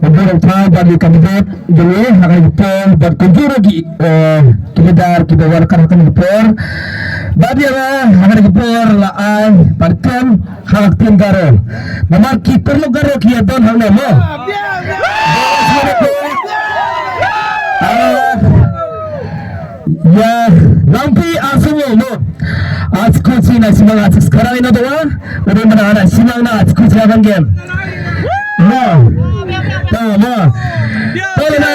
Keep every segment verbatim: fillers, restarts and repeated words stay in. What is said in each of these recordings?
Gubor rongta bad kandidate jong·e haga gipor bad kunjoro gi, eh, kandidate kiba wal kan hakan gipor. Bad ia haga gipor la ai bad kan haga tim garo. Namar ki perlu garo ki don hang mo. Ah, ya, lampi asumo mo. Askuchi na simang asik sekarang ini doa. Udah mana anak simang na askuchi abang game. Mo. Ta mo. Tole na,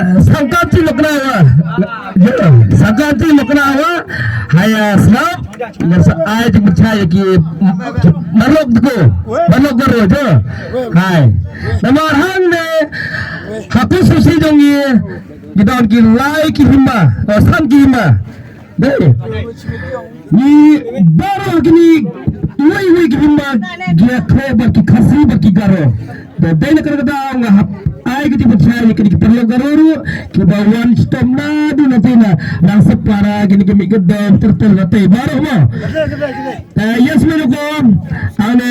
eh, sangkanti mokna wa. Ya, sangkanti mokna wa. Haya snap. Ngersa ai jing percaya ki marlok duko. Marlok garo jo. Hai. Namar hang ne. Haku susi jongi. Gidon ki lai ki himba. Oh, san ki himba. Dei. Ni baro kini iwai iwai ki bimba gia kre ba ki khasi ba ki garo. Da dei na kara da nga hap ai ki tiba chai ki ki perlu garo ru ki ba wan stom na du na tina nang separa kini ki mi gedam ter ter na tei baro mo. Eh, yes, me ko ane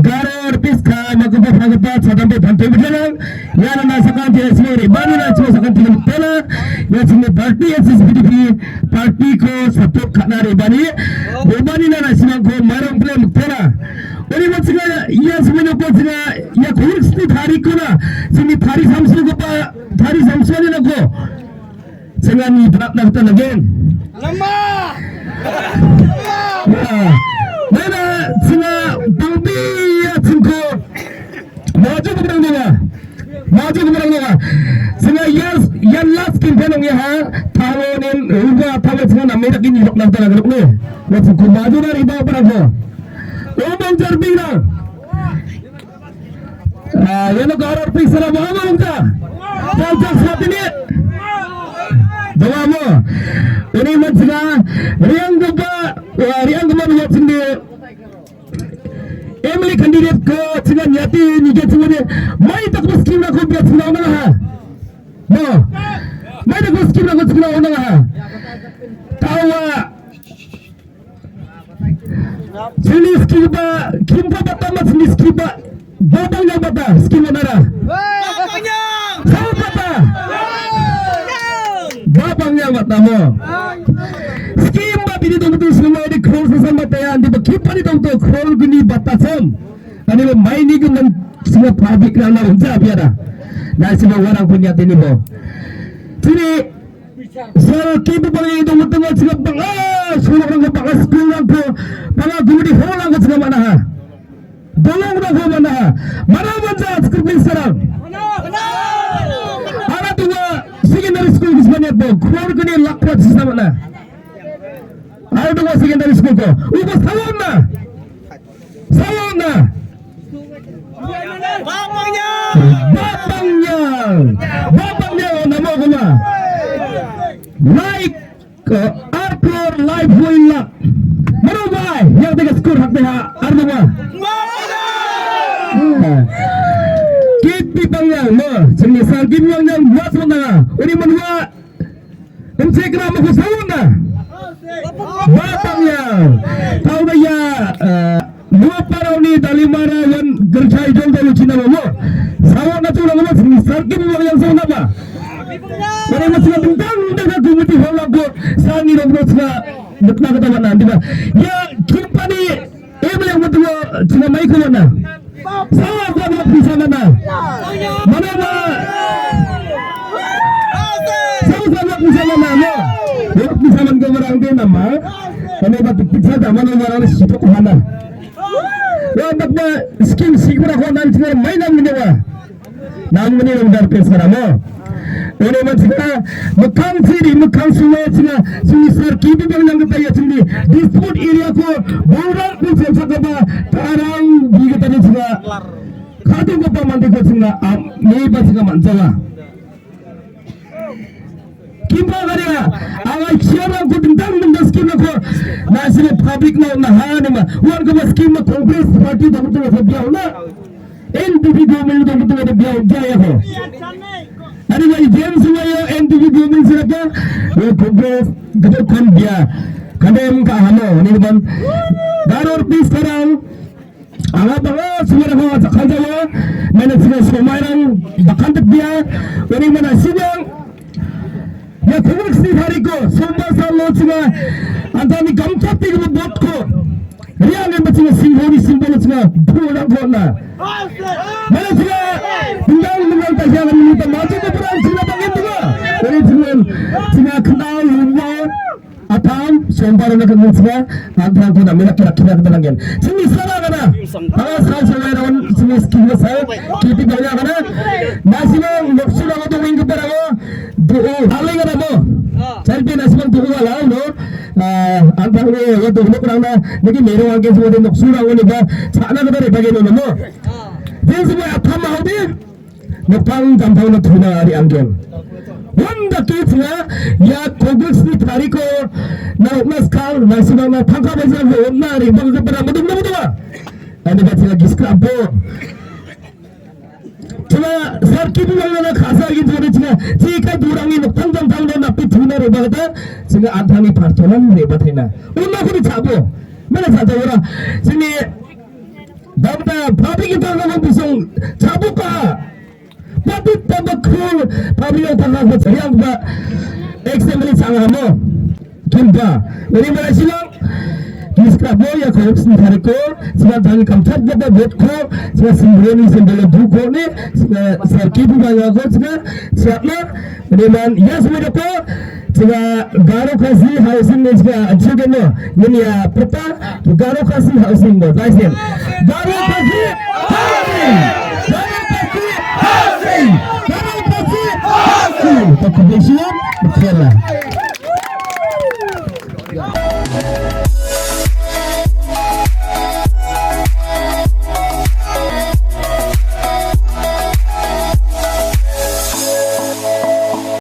garo pis ka ma ko ba pha ko ba sadam pe phante bujana. Ia nang sakan ti S B D, bani na chua sakan ti tela. Ia chini party S S P D P party ko support khana re bani. Bani na na simang ko marang pula mutela. Ori mo chinga, ia chini ko chinga, ia ko sini thari ko na. Chini thari samsu ko pa, thari samsu ni na ko. Chinga ni prak na ta lagi. Lama. Ya. Mana chinga bangbi ia chingko. Maju ke belakang dulu. Maju ke belakang dulu. Sehingga yang, yang last campaign ong ya ha. Tahun ini, rumah tahun sehingga nama kita kini rok nanti lagi rok ni. Waktu ku maju dari bawah pada aku. Omong jarbina. Ah, yang nak orang periksa lah, bawa mong ta. Pajak saat ini. Bawa mo. Ini menjaga. Riang gempa. Wah, riang gempa buat sendiri. M L A candidate ko chinga nyati ni ke chinga ni mai tak ko scheme na ko biar chinga ona ha. Mo. Mai tak ko scheme na ko chinga ona ha. Tawa. Chini scheme ba, kimpa bata ma chini scheme ba. Babang yang bata, scheme ona ra. Babang yang. Sao bata. Babang yang bata mo. Scheme ba bini dong tu semua di crore sesan bata ya, di ba kimpa ni dong tu crore guni bata sem. Ani ba mai ni gun semua public na na unja biara. Na semua orang punya tini bo. Chini sel kipu bang yang dong tu semua bang, ah, semua orang ko bang, school orang ko bang, gumudi hall orang ko semua mana ha. Dolong rangko mana? Mana manja sekrupin serang? Ara tunga secondary school kismanya bo, crore kene lakh pat sisa mana? Ara tunga secondary school ko. Uko sawon na? Sawon na? Bapangnya. Bapangnya. Bapangnya, namo kuma. Like. Ko Arthur Life Win Luck. Mano bai, yang tiga skor hak deha, Arthur ba. Kiti bang yang, mo, sini sang kim yang yang buat sementara. Ini menua. Em cekra mo ko sauna. Batang yang. Tahu dah ya, eh, Dua parau ni dalimara wan gerchai jol dalu Cina mamo. Sawa na tu lang mas ni sarki mo yang sawa na ba. Pada masih bintang dah aku mesti hol aku sani dong bro sina betna kata mana, di ba. Ya, kimpani em yang betul Cina mai ko mana. Sawa ko apa bisa mana. Mana ba. Sawa sawa bisa mana, no. Ya, bisa mana ko orang dia nama. Mana ba tu bisa dah mana orang situ ko mana. Wa bakma scheme sikra ko nan chingar mai nam ni wa. Nam ni nam dar pe sara mo. Ore ma chingar makang siri makang suwe chingar sini sar ki bi bang nang ta ya chindi dispute area ko borak ko chensa ka ba tarang bi ka tadi chingar. Kadu ka ba mandi ko chingar am ni ba chingar manjawa. Kimba garia, anga siapa ko dendam dendam scheme ko, na sini public na na ha ni ma, wan ko scheme na Congress party dong tu sa biau na, N P P government dong tu sa biau jaya ko. Ani ma James wa ya N P P government sira ka, ya Congress gitu kan dia, kadem ka hamo ni ban, daror pis karang, Anga bang·a sumarangko jakkaljawa, mane chinga somairang bakantipbea, uni mana sinyang, ia kongrik sni tariko, sombar salo chinga, antangni gamchapbegipa botko, riangenba chinga singhoni simbolo chinga, pulrangko on·a. Mane chinga, dingtang dingtang tahiagan minita maju beberang chinga bang·en donga. Uni chinga, chinga kenal, lumbao, Atam, sombar na kan mutsba, antang ko namina kira kira kita langgen. Sini sana kana. Pala sa sa na ron sini skill sa. Kiti bang·a kana. Nasi bang noksu na ko wing ke para ko. Do o hali kana mo. Cari pe nasi bang do o wala no. Ah, antang ni ko do no kurang na. Niki mero angke semua noksu na ko ni ba. Sana ko re bagi no mo. Din semua atam mau din. Nokpang damtangna tuna ari anggen. Wandake chinga, ia kongresni tariko, na okna skang, na sibangna tangka bajarko on·a ari bangke pada madung na madunga. Ani ba chinga giskrap bo. Chinga sarki bilangna kasa agi jore chinga, chikai durangni nokpang damtangna napi tuna re bagata, chinga antangni partonan re batena. Unna kuri chabo. Mana chabo ora. Chini Dabda, pabrik itu nang bisong cabuka. Pabrik tabak kru, pabrik yang tangga ko cari yang ba. Exam ni sangat mo. Kimba. Ini mana silang? Kiska boy ya ko sini hari ko. Siapa tadi kamchat dia ba bot ko. Siapa simbol ni simbol du ko ni. Siapa serki bu ba ya ko. Siapa siapa. Ini man ya semua ko. Chinga Garo Khasi Housing ni chinga an·ching gen·o. Nini, ah, peta Garo Khasi Housing bo. Laisen. Garo Khasi Housing! Garo Khasi Housing! Garo Khasi Housing! Toko Bishop, Bukela.